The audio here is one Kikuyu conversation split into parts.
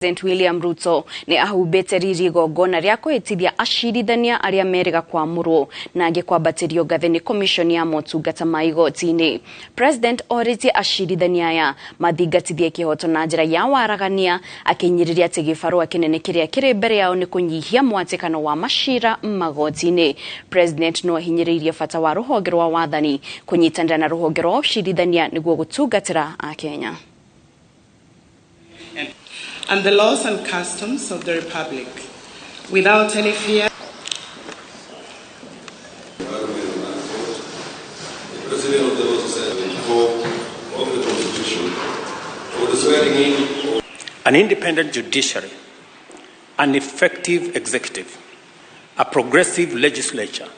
President William Ruto nĩ ahumbĩte riri igongona rĩa kũhĩtithia acirithania arĩa merĩga kwamũrwo na angĩ kwambatĩrio ngathĩ nĩ komishoni ya motungata ma igoti-inĩ. President orĩtie acirithania aya mathingatithie kĩhoto na njĩra ya waragania, akĩnyĩrĩria atĩ gĩbarũa kĩnene kĩrĩa kĩrĩ mbere yao nĩ kũnyihia mwatĩkano wa macira magoti-inĩ. President no ahinyĩrĩirie bata wa rũhonge rwa wathani kũnyitanĩra na rũhonge rwa ũcirithania nĩguo gũtungatĩra Akenya. And the laws and customs of the Republic, without any fear. The President of the Law Society 4 of the Constitution for the swearing in. An independent judiciary, an effective executive, a progressive legislature,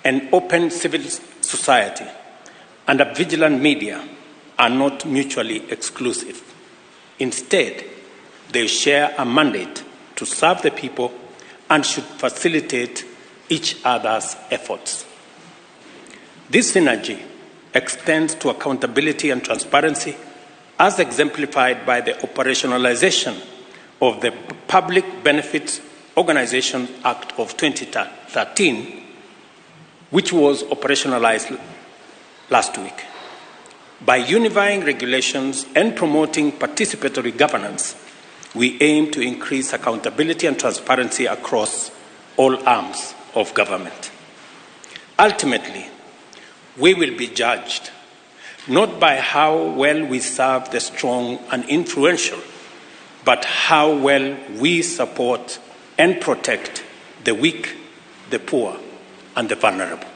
an open civil society, and a vigilant media are not mutually exclusive. Instead, they share a mandate to serve the people and should facilitate each other's efforts. This synergy extends to accountability and transparency, as exemplified by the operationalization of the Public Benefits Organization Act of 2013, which was operationalized last week. By unifying regulations and promoting participatory governance, we aim to increase accountability and transparency across all arms of government. Ultimately, we will be judged not by how well we serve the strong and influential, but how well we support and protect the weak, the poor, and the vulnerable.